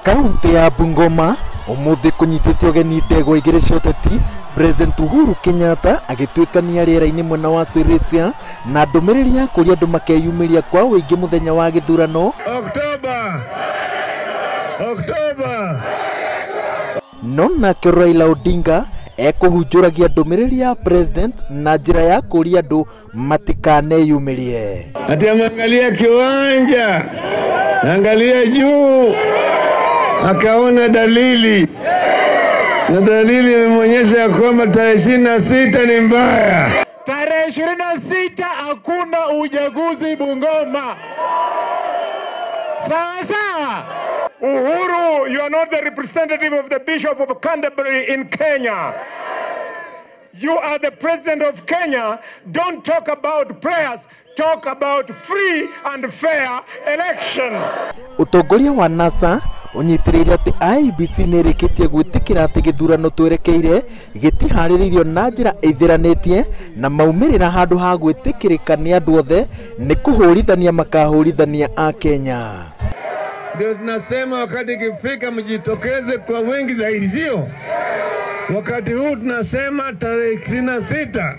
Kaunti ya Bungoma umuthi kunyitĩtio ũgeni ndegwa igĩrĩ cia ũteti. President Uhuru Kenyatta agĩtuĩkania rĩera-inĩ mwena wa Sirisia na ndũmĩrĩri ya kũria andũ makeyumĩria kwa ũingĩ mũthenya wa gĩthurano. Oktoba, Oktoba. No nake Raila Odinga ekũhunjũragia ndũmĩrĩri ya president na njĩra ya kũria andũ matikaneyumĩrie. Ati ameangalia kiwanja, angalia juu, akaona dalili, na dalili imemwonyesha ya kwamba tarehe 26 ni mbaya. Tarehe 26 hakuna uchaguzi Bungoma. Sawa sawa. Uhuru, you are not the representative of the Bishop of Canterbury in Kenya. You are the president of Kenya. Don't talk about prayers, talk about free and fair elections. Utongoria wa NASA ũnyitĩrĩire atĩ IEBC nĩ ĩrĩkĩtie gwĩtĩkĩra atĩ gĩthurano twerekeire gĩtiharĩrĩirio na njĩra ĩithĩranĩtie na maumĩrĩra handũ ha gwĩtĩkĩrĩka nĩ andũ othe nĩ kũhũrithania makahũrithania a Kenya. Ndio tunasema wakati ikifika mjitokeze kwa wingi zaidi, sio? Wakati huu tunasema tarehe 26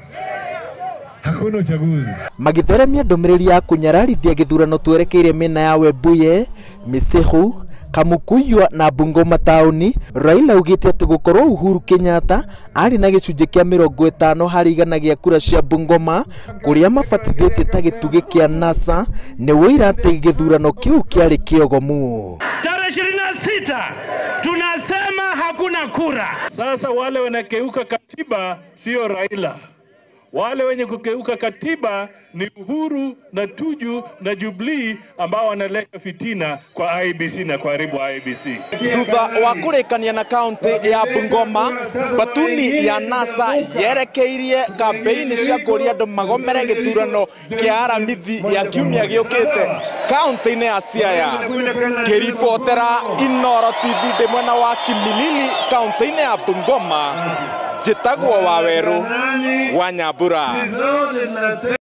hakuna uchaguzi. Magĩtheremia ndũmĩrĩri ya kũnyararithia gĩthurano twerekeire mĩena ya Webuye, Misihu, Kamukuywa na Bungoma taũni, Raila augĩte atĩ gũkorwo Uhuru Kenyatta arĩ na gĩcunjĩ kĩa 50 harĩ igana gĩa kura cia Bungoma kũrĩa mabatithĩtie ta gĩtugĩ kĩa NASA nĩ wũira atĩ gĩthurano kĩu kĩarĩ kĩogomu. Tarehe 26 tunasema hakuna kura. Sasa wale wanakeuka katiba sio Raila. Wale wenye kukeuka katiba ni Uhuru na Tuju na Jubilee ambao wanaleta fitina kwa IEBC na kuharibu IEBC. Thutha wa kũrĩkania na kaunti ya Bungoma, batuni ya NASA yerekeirie kambeini cia kũria andũ magomere gĩthurano kĩa Aramithi ya kiumia gĩũkĩte kaunti-inĩ ya Siaya. Ngĩribotera Inooro TV ndĩ mwena wa Kimilili kaunti-inĩ ya Bungoma, njĩtagwo Wawerũ wa Nyambura.